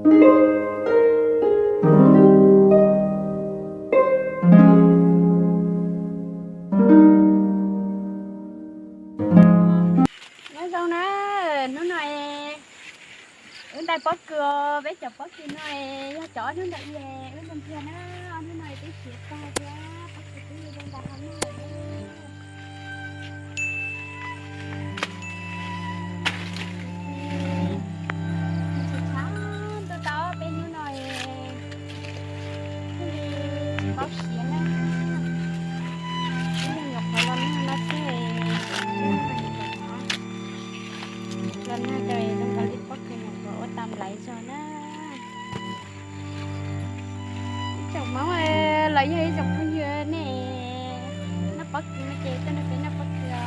Nyob zoo na, hnub no wb ntais pob kws, peb cov pob kws no yog cov ob hnub ntawd wb ntais ntiag na, ob hnub no peb khiav tag thiab, pob kws twb zoo ntais hauv no lawm. Tsis tshab ntuj tau peb hnub no thiaj li tsis paub siav na. Ib leeg nyuam qhuav los nag no xwb, los nag ces zoo nkaus li pob kws nyuam qhuav ua tau nplaiv zog na. Ib tsoom Hmoob los yog ib tsoom phooj ywg nej noj pob kws no ces tuaj nrog peb noj pob kws os.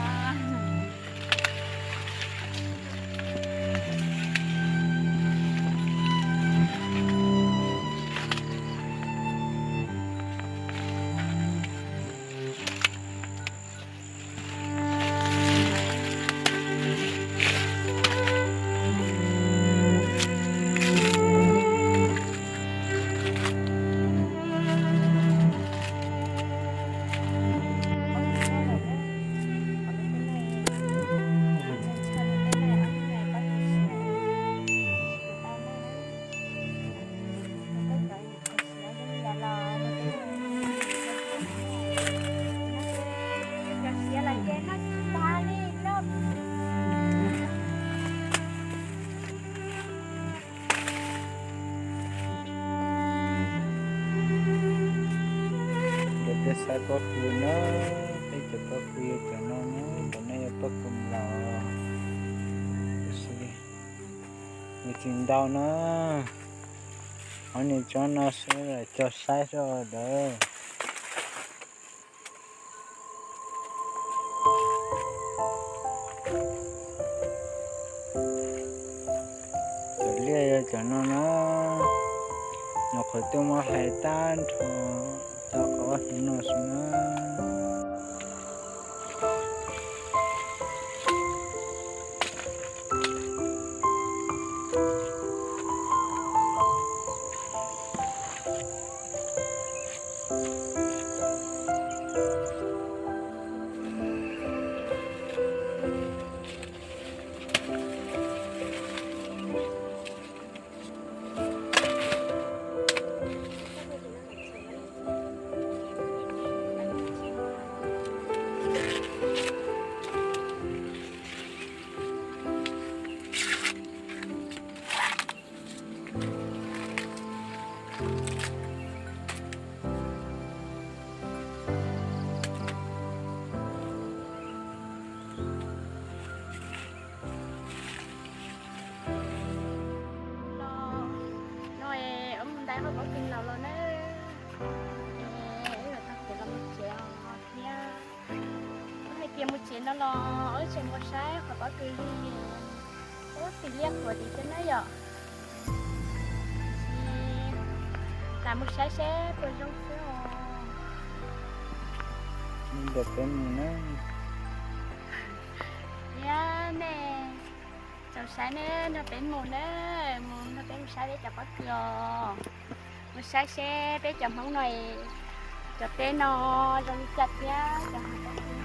Ntawm tej xaiv pob kws na, peb cov pob kws yog cov no na, ntawm no yog pob kws laus. Nws tsis ntau na, qhov nws tsob no xwb los cog saib soj dawb. Cov liaj yog cov no na, nyuam qhuav tuaj muab hlais tag nrho tau qhov hauv no xwb na. Los no es wb mus ntais qhov pob kws laus los na, es wb yuav tau kev los mus tsev os thiab. Wb hais tias mus tsev no los wb tseem mus saib qhov pob kws li, ub, tim liaj qhuav tim thiab na yom. Lam mus saib seb puas zoo xwb os. Nrog peb mus na. Yog nej txaus saib nej nrog peb mus na, mus nrog peb mus saib peb cov pob kws os. Mus saib seb peb cov Hmoob no, cov teb no zoo li cas thiab cov Hmoob pob kws.